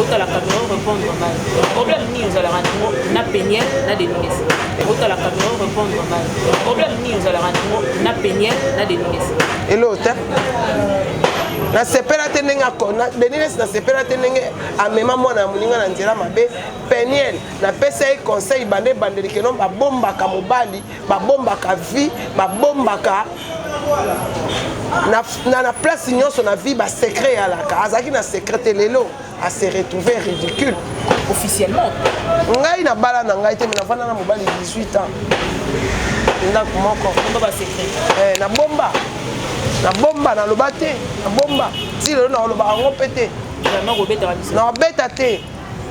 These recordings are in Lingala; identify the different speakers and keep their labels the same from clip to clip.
Speaker 1: Otala caméra répondre ngai. Problème nini ozalaka nango na Peniel na Denis? Otala caméra répondre ngai. Problème nini ozalaka nango na Peniel na Denis?
Speaker 2: Eloko te. Nasepela te ndenge Denis, nasepela te ndenge amema mwana ya moninga na nzela mabe. Peniel, napesa ye conseil banda ebandeli keno babombaka mobali, babombaka vie, babombaka na, na, na place nyonso na vie basecret eyalaka. Azalaki na secret te, lelo ase retrouve ridicule
Speaker 1: officiellement.
Speaker 2: Ngai nabala na ngai te, me navanda na mobali 18 ans ndako moko.
Speaker 1: Eh,
Speaker 2: nabomba, nabomba, naloba te, nabomba ti lelo, nakoloba yango mpe te, nakobeta te,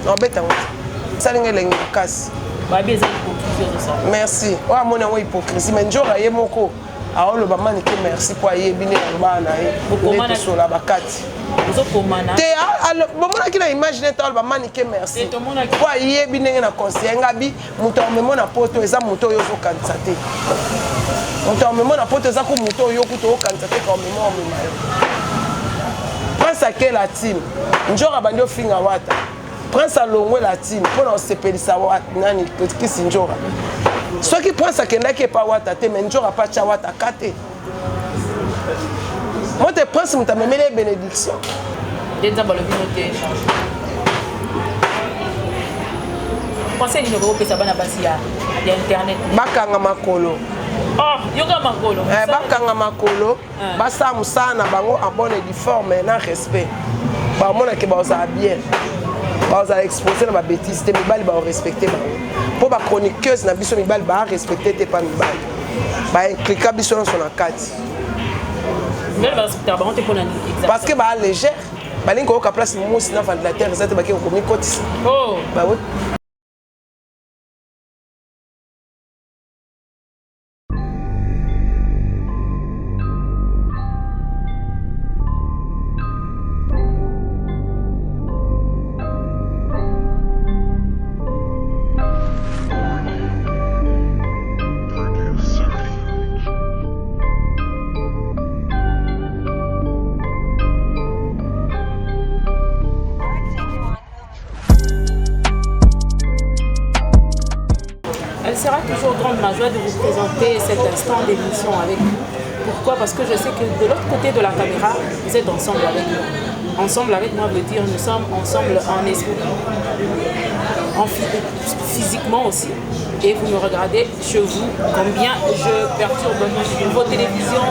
Speaker 2: nakobeta yango te. Esalinga elengi makasi. Merci. Oyo amoni yango hypocrisie, mais njoka ye moko aoloba Manike merci mpo ayebi nde nalobaka na ye nde tosola bakati te. Bomonaki na image nete aloba Manike merci mpo ayebi ndenge na conseille nga bi moto amemo na poto eza moto oyo ozokanisa te. Moto amemo na poto eza ku moto oyo kutu okanisa te ka omemo omema yo. Prince akela team njoka bandi ofinga wata. Prince alongwe la team mpo na osepelisa nani? Kisi njoka. Soki Prince akendaki epa wata te, me njoka pa tya wata ka te mote. Prince moto amemeli ye bénédiction.
Speaker 1: Nde Nzambe alobi no te change. Conseil nini okopesa bana basi ya internet?
Speaker 2: Bakanga makolo.
Speaker 1: Oh, yoka makolo.
Speaker 2: Eh, bakanga makolo, basala mosala na bango en bonne et due forme na respect. Bamonake bazala bien, bazala exposé na babétise te. Mibali baorespecte bango, mpo bachroniqueuse na biso mibali baarespecte te. Pa mibali baimplika biso nyonso na kati parce que baa légère, balingi koyoka place mosi na ventilateur eza te, bake komikotisa.
Speaker 1: Oh. Elle sera toujours grande ma joie de vous présenter cet instant d'émission avec vous. Pourquoi? Parce que je sais que de l'autre côté de la caméra, vous êtes ensemble avec nous. Ensemble avec moi veut dire nous sommes ensemble en esprit, en physiquement aussi. Et vous me regardez chez vous, combien je perturbe vos télévisions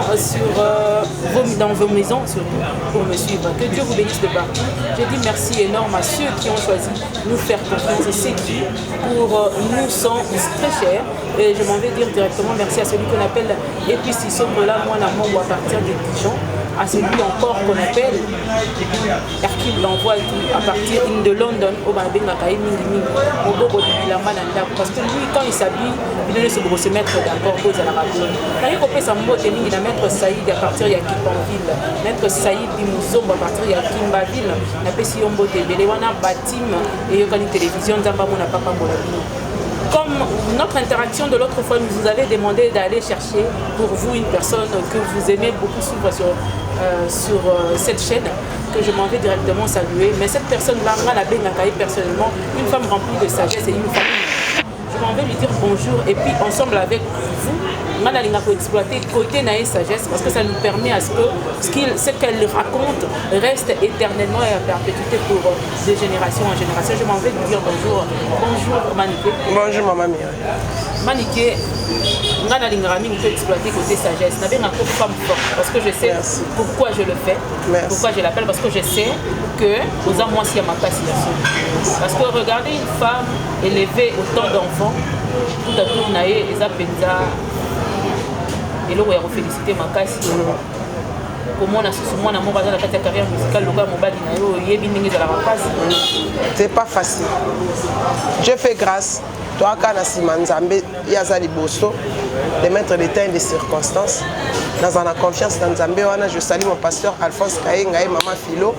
Speaker 1: dans vos maisons surtout pour me suivre. Que Dieu vous bénisse de partout. Je dis merci énorme à ceux qui ont choisi nous faire confiance et ceux qui pour nous sont très chers. Et je m'en vais dire directement merci à celui qu'on appelle Epici Sokola, moi la à partir de Dijon, à celui encore qu'on appelle Hercule l'envoie à partir de London, au babengaka ye mingimingi moboko bilamba na ndako, parce que lui, quand il s'habille, bino nyonso boko se mettre d'accord po ezalaka bongo. Naye kopesa mbote mingi na maître Saïd à partir ya Kipanville, maître Saïd Muzombo à partir ya Kimbaville, napesi yo mbote ebele wana. Bateam Eyokani Télévision, Nzambe amona papambola bino. Comme notre interaction de l'autre fois, nous vous avez demandé d'aller chercher pour vous une personne que vous aimez beaucoup suivre sur cette chaîne, que je m'en vais directement saluer. Mais cette personne-là, personnellement, une femme remplie de sagesse et une femme. Je m'en vais lui dire bonjour et puis ensemble avec vous, nga nalinga koexploiter côté na ye sagesse parce que ça nous permet à ce que ce qu'elle raconte reste éternellement et à perpétuité pour de génération en génération. Je m'en vais lui dire bonjour. Bonjour Manike.
Speaker 2: Bonjour maman Mireille.
Speaker 1: Manike, nga nalingaka mingi to exploiter côté sagesse. Nabengaka femme forte parce que je sais
Speaker 2: Merci.
Speaker 1: Pourquoi je le fais.
Speaker 2: Merci.
Speaker 1: Pourquoi je l'appelle, parce que je sais que oza mwasi ya makasi ya solo. Parce que regardez une femme élevée autant d'enfants tout autour na ye, eza mpenza eloko ya koféliciter makasi. Komona susu mwana moko aza na kati ya carrière musicale lokola mobali na yo, oyebi ndenge ezalaka mpasi.
Speaker 2: C'est pas facile. Dieu fait grâce. Toaka na nsima Nzambe, ye aza liboso, le maître de temps et de circonstances. Naza na confiance na Nzambe wana. Je salue mon pasteur Alphonse Kayenga ye mama Philo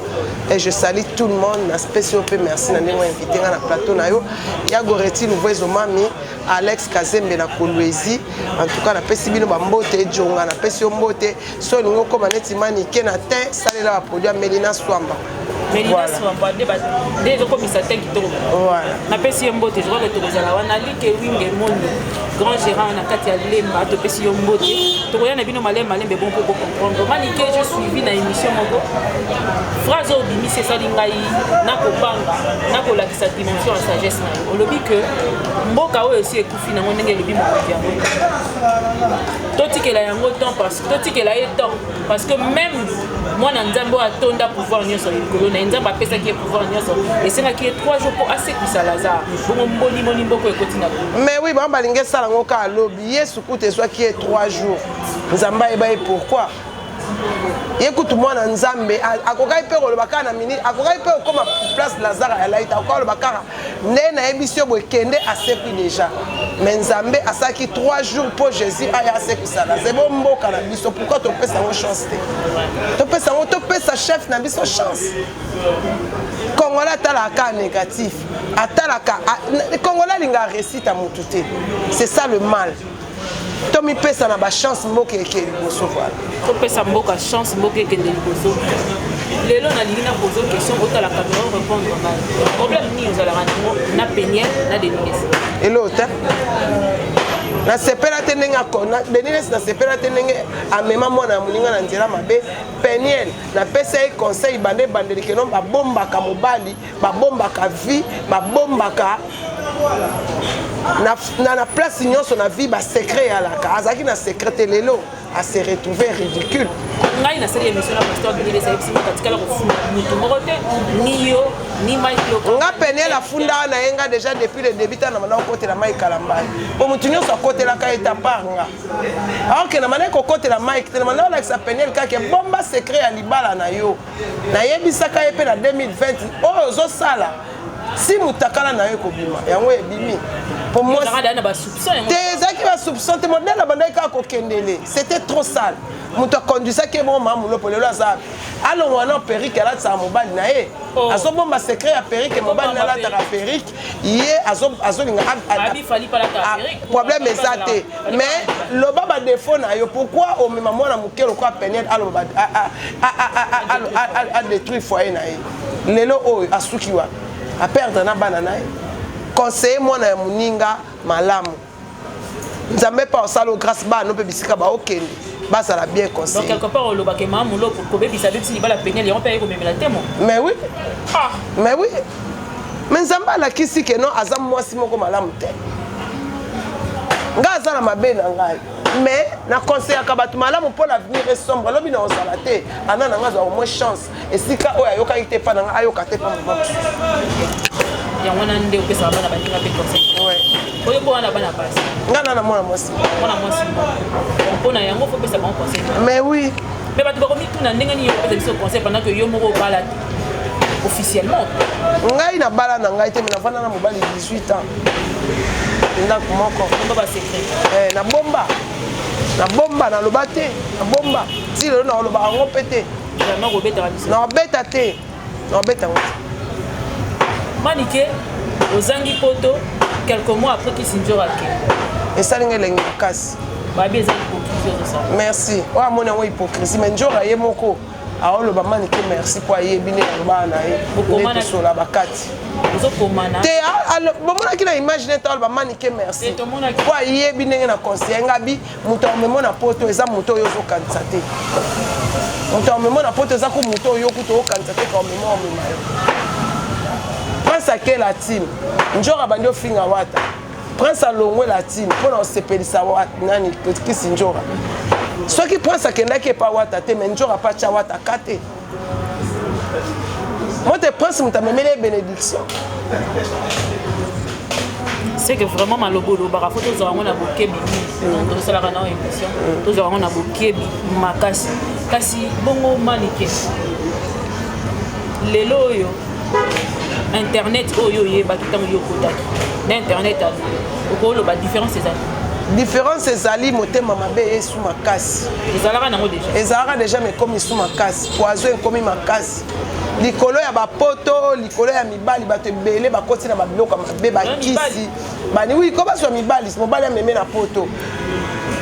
Speaker 2: et je salue tout le monde. Napesi yo mpe merci na ndenge oinvite nga na plateau na yo. Ya Goreti Louvezo, mami Alex Kazembe na Kolwezi, en tout cas napesi bino bambote. Jonga, napesi yo mbote. So olingi okóma neti Manike na te, salela baproduit ya Melina Swamba.
Speaker 1: Mais Linas Wamba nde nde ezokomisa te kitoko. Napesi ye mbote, je crois que tokozala wana. Like Winge Mondo, grand gérant na kati ya Lemba, topesi yo mbote. Tokoya na bino malembe malembe, bon, mpo bocomprendre. Manike, je suivi na émission moko, phrase oyo obimisi esali ngai nakobanga, nakolakisa dimension ya sagesse na yo. Olobi ke mboka oyo esi ekufi nango, ndenge elobi mokonzi yango, totikela yango temps, parce totikela ye temps, parce que même mwana Nzambe oyo atonda pouvoir nyonso likolo na ye, Nzambe apesaki ye pouvoir nyonso, esengaki ye 3 jours mpo asekwisa Lazare. Bongo mbonimoni mboko ekoti na
Speaker 2: Mais oui, bango balingi esala yango kaka alobi. Yesu kutu ezwaki ye 3 jours, Nzambe ayeba ye pourquoi. Ye kutu mwana Nzambe akokaki mpe koloba kaka na minute, akokaki mpe kokóma place Lazare ayalaki te, akoki koloba kaka nde nayebisi yo boye, kende, asekwi déjà. Mais Nzambe asalaki 3 jours mpo Jésus aya asekwisa Lazare. Bo mboka na biso, pourquoi topesa yango chance te? Topesa yango, topesa chef na biso chance. Congolais atalaka kaka négatif, atalaka. Congolais alingaka réussite ya motu te, c'est ça le mal. Tomipesa na bachance, mboka eke liboso, voilà.
Speaker 1: Topesa mboka chance, mboka ekende liboso. Lelo nalingi na pose question, otala caméra, répondre ngai. Problème nini ozalaka nango na Peniel na Denis?
Speaker 2: Elo te, nasepela te ndenge Denis, nasepela te ndenge amema mwana ya moninga na nzela mabe. Peniel, napesa ye conseil bande ebandeli keno babombaka mobali, babombaka vie, babombaka na place nyonso na vie, basecret eyalaka. Azalaki na secret te, lelo ase retrouve ridicule.
Speaker 1: Ngai nasali émission na pasteur Denis, ayebisi nga katikala kofunda motu moko te, ni yo ni Mike Loko.
Speaker 2: Nga Peniel afunda na ye nga déjà depuis le début, ntango na banda kokotela Mike Kalambani, po motu nyonso akotelaka ye ta part nga. Aoke na bandaki kokotela Mike te, na banda olakisa Peniel kaka bomba secret ya libala na yo. Nayebisaka ye mpe na 2020, oyo ozosala si mutakala na yo ekobima, yango ebimi. Po te, ezalaki basoupçon te, modèle abandaki kaka kokendele, c'était trop sale. Moto aconduisaki ye bongo, mama Molopo. Lelo aza alongwa na perruque alatisaka mobali na ye. Azobomba secret ya perruque, mobali na alataka perruque, ye azolinga. Problème eza te, mais loba badéfaut na yo. Pourquoi omema mwana moke lokola Peniel, aloba adétruire foyer na ye? Lelo oyo asuki wapi? Aperdre na bana na ye. Conseiller mwana ya moninga malamu, Nzambe mpe osala grâce, bana mpe bisika baokende bazala bien conseillé.
Speaker 1: Donc quelque part olobaka mama Moloko kobebisa, bebisi libala Peniel, yango mpe aye komemela temo.
Speaker 2: Mais oui, ah. Mais oui, mais Nzambe alakisi ke non, aza mwasi moko malamu te. Ngai aza na mabe na ngai, mais naconseillaka bato malamu mpo l'avenir est sombre. Lobi na ozala te, ana na ngai azwa au moins chance esika oyo ayokaki te mpa na ngai, ayoka te mpa mama mosusu.
Speaker 1: Yango wana nde opesaka bana baninga mpe conseil oyo mpo wana bana basi?
Speaker 2: Ngai na mwana mwasi.
Speaker 1: Mwana mwasi, mpona yango faut opesa bango conseil.
Speaker 2: Mais oui.
Speaker 1: Mais bato bakomituna ndenge nini opesa biso conseil pendant que yo moko obala te officiellement?
Speaker 2: Ngai nabala na ngai te, mais navanda na mobali 18 ans, ndako moko.
Speaker 1: Bomba basecret.
Speaker 2: Nabomba, nabomba, naloba te, nabomba ti lelo, nakoloba yango mpe te.
Speaker 1: Vraiment, kobetaka biso?
Speaker 2: Nakobeta te, nakobeta yango te.
Speaker 1: Manike, ozangi poto quelques mois après Kisinjora ake.
Speaker 2: Esali ngai elengi makasi.
Speaker 1: Babi eza hypocrisie ozosala.
Speaker 2: Merci. Oyo amoni yango hypocrisie, mais Njora ye moko aoloba Manike merci, mpo ayebi nde alobaka na ye, nde tosola bakati.
Speaker 1: Ozokomana.
Speaker 2: Te, bomonaki na image nete aloba Manike merci, mpo ayebi ndenge na conseiller nga. Bi moto amemo na poto eza moto oyo ozokanisa te. Moto amemo na poto eza ku moto oyo kutu okanisa te ka omemo, omema yo. Prince akela team, Njora bandi ofinga Wata, Prince alongwela team mpo na kosepelisa nani? Kisi Njora. Soki Prince akendaki epa Wata te, mais Njora pa tya Wata ka te mote. Prince moto amemeli ye bénédiction.
Speaker 1: C'est que vraiment maloba olobaka, faut tozwa yango na bokebi mingi. Tosalaka na émission, tozwa yango na bokebi makasi. Kasi bongo Manike, lelo oyo internet oyo oyebaki ntango yo okotaki na internet, okoloba différence ezali?
Speaker 2: Différence ezali, motema mabe esu makasi.
Speaker 1: Ezalaka nango déjà?
Speaker 2: Ezalaka déjà, mais ekomi su makasi. Poison ekomi makasi likolo ya bapoto, likolo ya mibali. Bato ebele bakoti na babiloko ya mabe, bakisi bani wi ko bazwa mibali, mobali ameme na poto.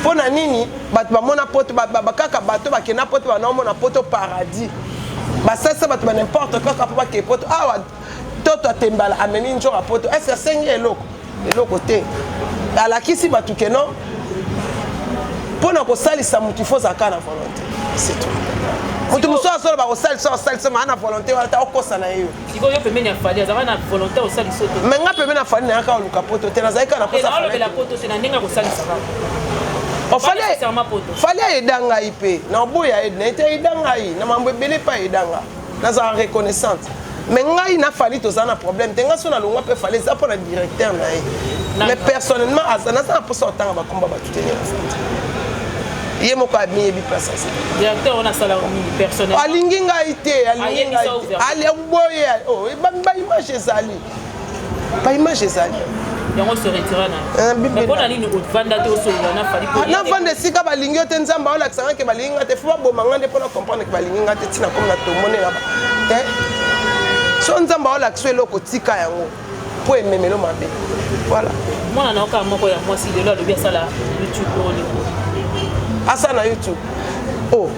Speaker 2: Mpo na nini bato bamona poto kaka bato bakenda poto, banaomona poto paradis? Basalisa bato ba n'importe quoi kaka mpo bakee poto. Awa Toto Atembala amemi Njora poto, est ce asengi eloko? Eloko te. Alakisi bato ke non, mpo na kosalisa motu ifo ozalaka na volonté, c'est tout. Moto mosusu azoloba kosalisa, osalisa maa na volonté wana ta okosa na ye yo.
Speaker 1: Sikoyo yo pembeni ya Fally, azalaka na volonté osalisa te?
Speaker 2: Mais nga pembeni ya Fally nayaka oluka poto te, nazalaki kaka na
Speaker 1: posa. Olobela poto te, na ndenge akosalisa kaka.
Speaker 2: Fally ayeda ngai mpe na oboya aide na ye te. Ayeda ngai na mambo ebele mpe ayeda nga, nazala reconnaissante. Mais ngai na Fally toza na problème te. Ngai so nalongwa mpe Fally, eza mpo na directeur na ye. Mais personnellement naza na mposa kotanga bakomba bato te. Ndenge ye moko amiyebi place aza.
Speaker 1: Directeur wana asala nini personnellement?
Speaker 2: Alingi ngai te, alingi ngai te. Boye baimage ezali, baimage ezali.
Speaker 1: Yango se retira na mpona nini? Ovanda te, osolola na Fally?
Speaker 2: Navanda esika balingi yo te. Nzambe aolakisa nga ke balingi nga te, fo baboma nga nde mpona comprendre ke balingi nga te. Ntina komi na tomonela te. So Nzambe aolakisa eloko, tika yango mpo ememelo mabe. Voilà.
Speaker 1: Mwana na oka moko ya mwasi lelo alobi asala YouTube olingo.
Speaker 2: Asala na YouTube? Oh,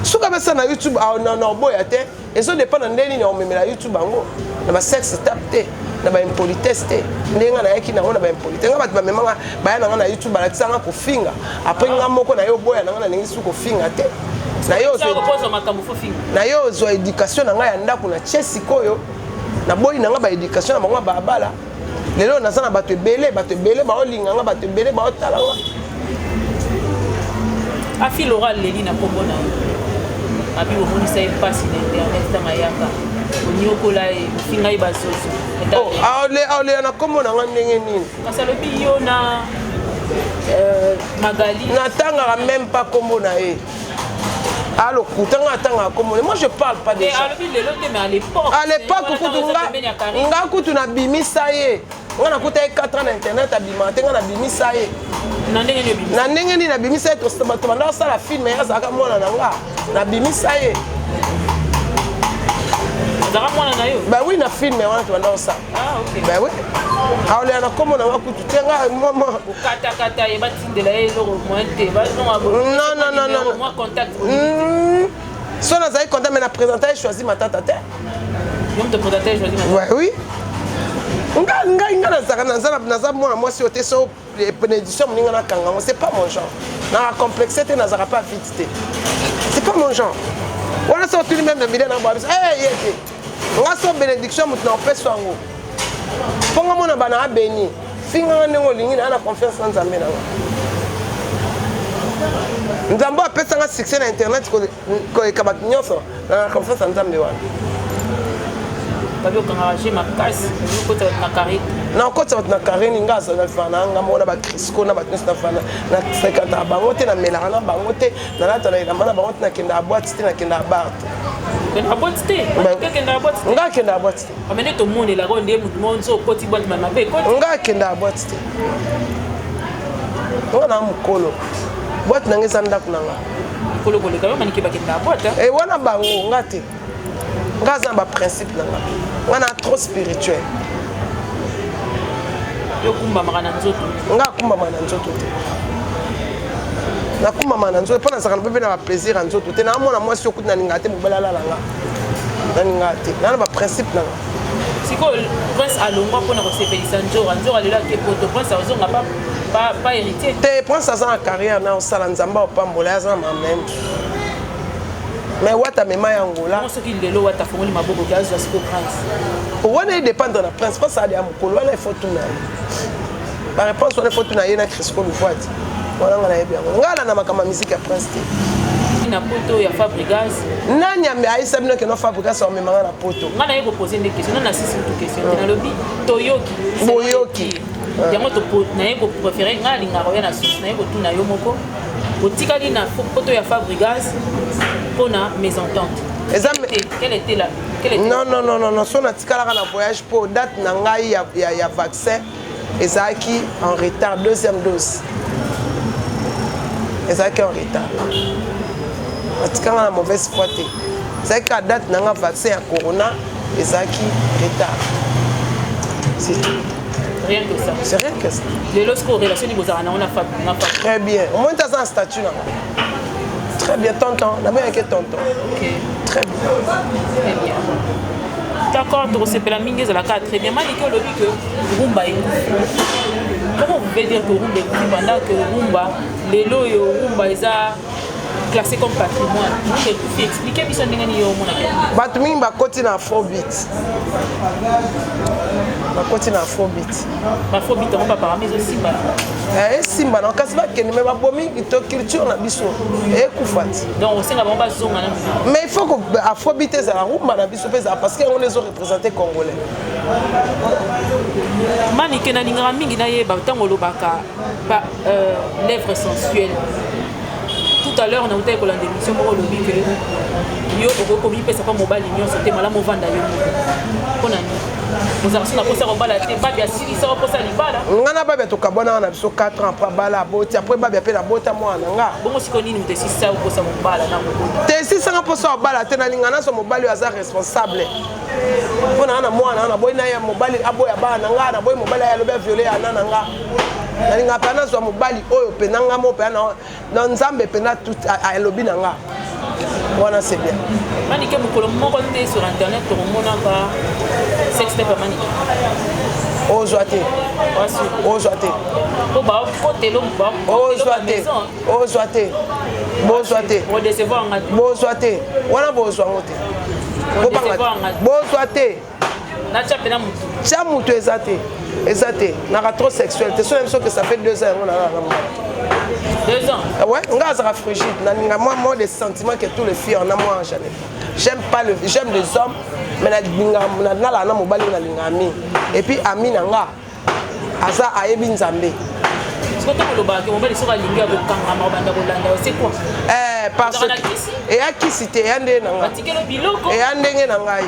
Speaker 2: soki abesala na YouTube na oboya te. Ezodépendre nde nini aomemela YouTube yango, na basex tape te, na baimpolitesse te. Ndenge nga nayaki nango na baimpolitesse, nga bato bamemanga baya na nga na YouTube, balakisanga kofinga. Après nga moko na ye oboya na nga, nalingi su kofinga te. Na ye ozwa éducation na ngai ya ndako na tie. Sikoyo naboyi na nga baéducation na bango ya balabala. Lelo naza na bato ebele, bato ebele baolinga nga, bato ebele baotala nga.
Speaker 1: Afi Lora aleli na nkombo na yo, abi omonisa ye mpasi na internet ntango ayaka, onyokola ye, ofinga ye bazozo.
Speaker 2: Aolela na nkombo na nga ndenge nini?
Speaker 1: Kasi alobi yo na Magali.
Speaker 2: Natangaka même pas nkombo na ye, alokuta. Nga atangaka nkombo na, moi je parle pas déjà.
Speaker 1: Alobi lelo te, mais à l'époque.
Speaker 2: À l'époque kutu nga kutu nabimisa ye. Nga nakuta ye 4 ans na internet, abimaka te. Nga nabimisa ye.
Speaker 1: Na ndenge nini?
Speaker 2: Na ndenge nini nabimisa ye? Bato banda kosala film, ye azalaka mwana na nga, nabimisa ye.
Speaker 1: Azalaka mwana na yo?
Speaker 2: Ba oui, na film wana tobanda kosala. Ba oui, aolela na nkombo na nga kutu te. Nga mama.
Speaker 1: Okatakata ye, batindela ye eloko moyen te?
Speaker 2: Non, non, non, non.
Speaker 1: Mwa contact?
Speaker 2: So nazali contact, mais na présenta ye Choisi Matata te.
Speaker 1: Yo moto présenta ye Choisi Matata?
Speaker 2: Ouais, oui. Nga ngai nga nazalaka, naza mwana mwasi oyo te. So bénédiction moninga nakanga yango, c'est pas mon genre. Naka complexe te, nazalaka pas vite te, c'est pas mon genre wana. So otuni même na milieu na boa biso ye te. Nga so bénédiction moto na opesa yango mpo nga mona bana abeni. Finganga ndenge olingi, naa na confiance na Nzambe na nga. Nzambe apesanga succès na internet koleka bato nyonso, na confiance na Nzambe wana.
Speaker 1: Babi okangaka je makasi, okota bato na carré.
Speaker 2: Na okotisa bato na carré ni? Nga azala na nga moko na bacrisco na bato nyonso na fana, na fréquentaka bango te, namelaka na bango te, nalata na elamba na bango te, nakendaka boîte te, nakendaka bar te.
Speaker 1: Okendaka boîte te? Okendaka boîte te?
Speaker 2: Nga akendaka boîte te.
Speaker 1: Amene tomonelaka oyo nde motu moko nso okoti boîte mabe ekoti.
Speaker 2: Nga akendaka boîte te. Nga na mokolo, boîte na nga eza ndako na nga.
Speaker 1: Mokolo koleka yo, Manike, bakendaka boîte.
Speaker 2: E wana bango, nga te. Nga aza na baprincipe na nga. Nga na trop spirituel.
Speaker 1: Yo okumbamaka na nzoto?
Speaker 2: Nga akumbamaka na nzoto te. Nakumbamaka na nzoto mpo nazalaka na mpe na baplaisir ya nzoto te. Naamona mwasi okuti, nalingaka te mobali alala nga, nalingaka te. Naa na baprincipe na nga.
Speaker 1: Sikoyo Prince alongwa mpona kosepelisa Nzora. Nzora lelo ake poto, Prince azonga pa héritier?
Speaker 2: Te, Prince aza na carrière na osala. Nzambe aopambola ye, aza na mameme. Mais Wata amema ya Angola.
Speaker 1: Soki lelo Wata afongoli maboko ke azwa siko Prince?
Speaker 2: Wana edépendre na Prince. Prince ade ya mokolo wana, ifo tuna ye baréponse wana, ifo tuna ye na Crisco Luvoite wana. Nga nayebi yango, nga alanda makambo ya musique ya Prince te.
Speaker 1: Na poto ya Fabrigas?
Speaker 2: Nani ayisa bino keno Fabrigas amemanga na poto?
Speaker 1: Nga naye kopose nde question, nana asisi mutu question te. Nalobi toyoki.
Speaker 2: Boyoki.
Speaker 1: Yango naye kopréféré, nga alingaka oya na source, naye kotuna yo moko. Otikali na poto ya Fabrigas mpona mésentente?
Speaker 2: Eza
Speaker 1: Quelle était la
Speaker 2: quelle était? Non, non, non, non, non. So natikalaka na voyage mpo date na ngai ya vaccin ezalaki en retard. Deuxième dose ezalaki en retard. Natikanga na mauvaise foi te, ezalaki kaka date na nga vaccin ya corona ezalaki retard, c'est tout.
Speaker 1: Rien que ça?
Speaker 2: C'est rien que ça.
Speaker 1: Lelo sikoyo relation nini bozalaka nango na Fab?
Speaker 2: Très bien. Omoni te, aza na statut nanga. Très bien, tonton, nabengaki tonton.
Speaker 1: Ok.
Speaker 2: Très bien.
Speaker 1: Très bien. D'accord, tokosepela mingi, ezalaka très bien. Manike, olobi que rumba ekufi. Comment vous pouvez dire que rumba ekufi pendant que rumba, lelo oyo rumba eza classé comme patrimoine? Rumba ekufi, explique biso ndenge nini yo omonaka.
Speaker 2: Bato mingi bakoti na afrobeat, bakoti na afrobeat.
Speaker 1: Afrobeat yango baparami ezosimba.
Speaker 2: Esimba na kasi bakende, me babomi to culture na biso, ekufa ti.
Speaker 1: Donc osenga bango bazonga na
Speaker 2: Mais il faut que afrobeat ezala, rumba na biso mpe ezala, parce que yango nde ezoreprésente Congolais.
Speaker 1: Manike, nalingaka mingi nayeba ntango olobaka ba lèvre sensuelle. Tout à l'heure nautaki kolanda émission moko, olobi ke yo okoki komipesa mpa mobali nyonso te, malamu ovanda yo moko. Mpo na nini ozalaka so na posa kobala te? Babi asilisa oposa libala?
Speaker 2: Nga na Babia tokabwanaka na biso 4 ans. Après abala, aboti. Après Babia mpe nabota mwana na nga.
Speaker 1: Bongo sikoyo nini moto esisa okosa mobala na kobota?
Speaker 2: Te, esisanga mposa obala te. Nalinga nazwa mobali oyo aza responsable mpo na nga na mwana nga. Naboyi na ye mobali aboya bana na nga, naboyi mobali aye alobi aviole yana na nga. Nalinga mpe nazwa mobali oyo mpenza nga mo mpenza na Nzambe mpenza alobi na nga wana, c'est bien.
Speaker 1: Manike, mokolo moko te sur internet tokomonaka sextape ya Manike?
Speaker 2: Ozwa te, ozwa te.
Speaker 1: Po bakotelo.
Speaker 2: Ozwa te, ozwa te, bozwa te.
Speaker 1: Odécevoir nga te.
Speaker 2: Bozwa te wana, bozwa yango te. Bobanga, bozwa te.
Speaker 1: Natya mpena motu.
Speaker 2: Tia motu, eza te, eza te. Naka trop sexuel te. So na biso que ça fait 2 ans yango nalala na mobali.
Speaker 1: 2 ans?
Speaker 2: Ouais, nga azalaka frigide. Nalinga moi moi des sentiments que tous les filles en a, moi j'en ai pas. J'aime pas le, j'aime les hommes, mais nalingaka nalala na mobali oyo nalingaka mingi, et puis ami na nga aza ayebi Nzambe.
Speaker 1: Siko ntango olobaka ke mobali soki alingi akokangama, obanda kolanda, c'est quoi?
Speaker 2: Eh, parce que eya kisi te, eya ndenge na ngai.
Speaker 1: Batikelo biloko.
Speaker 2: Eya ndenge na ngai,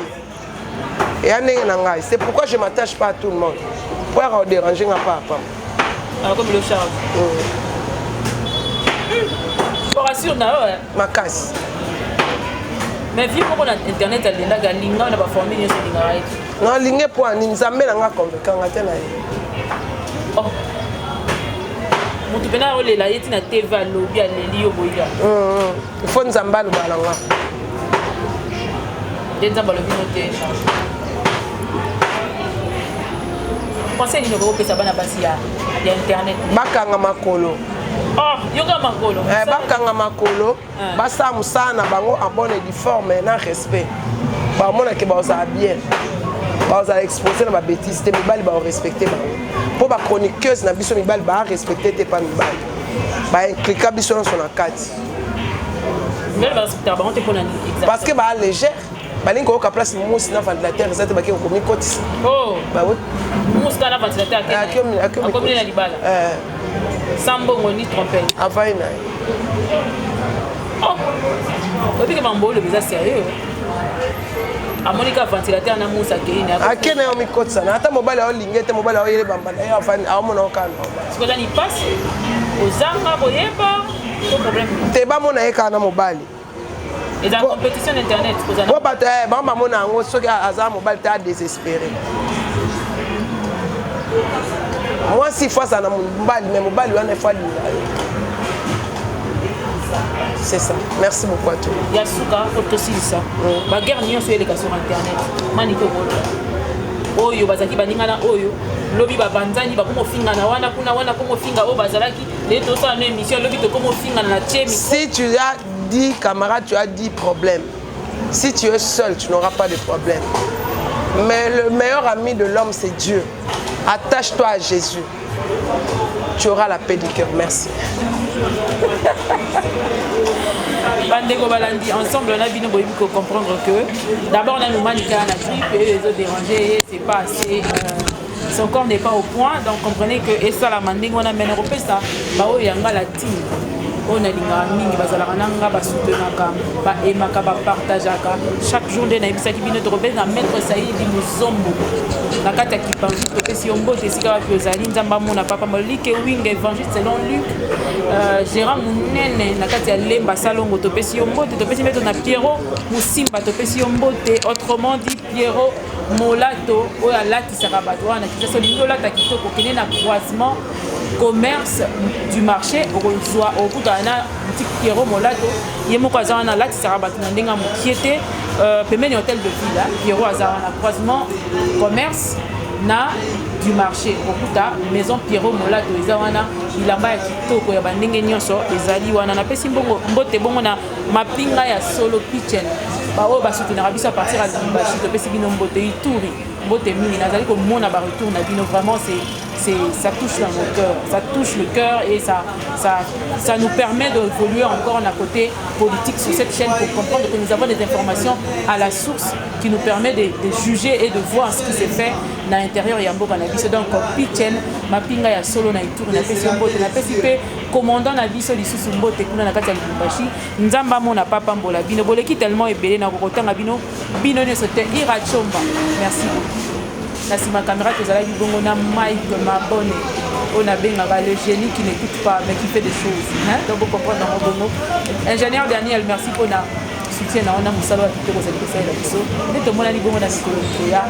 Speaker 2: eya ndenge na ngai. C'est pourquoi je m'attache pas à tout le monde, po yaka odéranger nga pa apamba.
Speaker 1: Akomi lo charge rassure na yo.
Speaker 2: Makasi.
Speaker 1: Mais vie moko na internet alendaka, alinga na baformule nyonso, alingaka ye te.
Speaker 2: Nalinge mpo ani Nzambe na nga convaincanga te na ye.
Speaker 1: Oh. Moto mpena olela ye ntina TV, alobi aleli yo boya.
Speaker 2: Il faut Nzambe aloba na nga.
Speaker 1: Nde Nzambe alobi no te change. Conseil nini okopesa bana basi ya internet?
Speaker 2: Bakanga makolo.
Speaker 1: Oh, yoka makolo.
Speaker 2: Eh, bakanga makolo.
Speaker 1: Ah.
Speaker 2: Basala mosala na bango en bonne et due forme na respect. Bamonake bazala bien, bazala exposé na babêtise te. Mibali baorespecte bango, mpo bachroniqueuse na biso mibali baarespecte te. Pa mibali baimplika biso nyonso na kati.
Speaker 1: Mibali barespectaka bango te mpona nini exact?
Speaker 2: Parce que baa légère, balingi koyoka place mosi na ventilateur eza te, bake komikotisa.
Speaker 1: Oh.
Speaker 2: Bah oui.
Speaker 1: Musika na ventilateur. Akomi na libala sans mbongo ni trompette.
Speaker 2: Avai na ye.
Speaker 1: Oh, obike mambo olobi eza sérieux. Amoni ka ventilateur na musa, akei na
Speaker 2: ake na yo mikotisa na ata mobali aolingi ete mobali aoyele bambala ye avandi aomona okana.
Speaker 1: Sikoza ni pasi ozanga koyeba to problème.
Speaker 2: Te, bamona ye kaka na mobali.
Speaker 1: Eza compétition na internet kozala.
Speaker 2: Po bato bango bamona yango, soki aza mobali te, adésespéré. Mwasi faut azala na mobali, mais mobali wana ifo alinga yo, c'est ça. Merci beaucoup à toi.
Speaker 1: Ya suka po tosilisa, baguerre nyonso eleka sur internet, Manike, okoloba oyo bazalaki baninga na oyo lobi babanzani, bakoma ofingana wana kuna wana, koma ofinga oyo bazalaki lelo. Tosala no émission lobi, tokoma ofingana na tie.
Speaker 2: Si tu as 10 camarades, tu as 10 problèmes. Si tu es seul, tu n'auras pas de problème. Mais le meilleur ami de l'homme, c'est Dieu. Attache-toi à Jésus, tu auras la paix du cœur. Merci.
Speaker 1: Bandeko balandi ensemble na bino, boyebi comprendre que d'abord nanu Manika na grippe oyo ezodéranger ye, c'est pas assez, son corps n'est pas au point. Donc comprenez que esalama ndenge wana. Mene kopesa baoyo yanga la team oyo nalingaka mingi, bazalaka na nga, basoutenaka, baemaka, bapartageaka chaque jour. Nde nayebisaki bino, tokopesa maître Saidi Muzombo na kati ya Kipanzu. Topesi yo mbote esika wapi ozali, Nzambe amona papa Molike Wing, évangile selon Luc, gérant monene na kati ya Lemba Salongo. Topesi yo mbote. Topesi mbeto na Pierrot Musimba, topesi yo mbote, autrement dit Pierrot Molato oyo alatisaka bato wana na Kinshasa. Olingi olata kitoko, okende na croisement commerce du marché, okozwa, okutana na boutique Pierrot Molato. Ye moko aza wana, alatisaka bato na ndenge ya mokie te. Pembeni hôtel de ville, Pierrot aza wana, croisement commerce na du marché, okuta maison Pierrot Molato eza wana. Bilamba ya kitoko ya bandenge nyonso ezali wana. Napesi mbongo mbote bongo na mapinga ya solo kitchen, baoyo basoutenaka biso à partir ya Lubumbashi. Topesi bino mbote. Ituri, mbote mingi. Nazali komona baretour na bino, vraiment c'est ça touche dans mon cœur, ça touche le cœur et ça nous permet d'évoluer encore à côté politique sur cette chaîne pour comprendre que nous avons des informations à la source qui nous permet de juger et de voir ce qui s'est fait na intérieur ya mboka na biso. Donc Pichen, mapinga ya solo na Ituri, napesi yo mbote. Napesi mpe commandant na biso lisusu mbote kuna na kati ya Lubumbashi. Nzambe amona, papambola bino. Boleki tellement ebele, na kokotanga bino bino nyonso te. Ira Chomba, merci beaucoup. Na nsima caméra tozalaki bongo na Mike Mabone, oyo nabengaka le génie qui n'écoute pas mais qui fait des choses, hein? Donc bocomprendre yango bongo. Ingénieur Daniel, merci mpona soutien na wana, mosala wa kitoko ozali kosalela biso. Nde tomonani bongo na mikolo mikoya.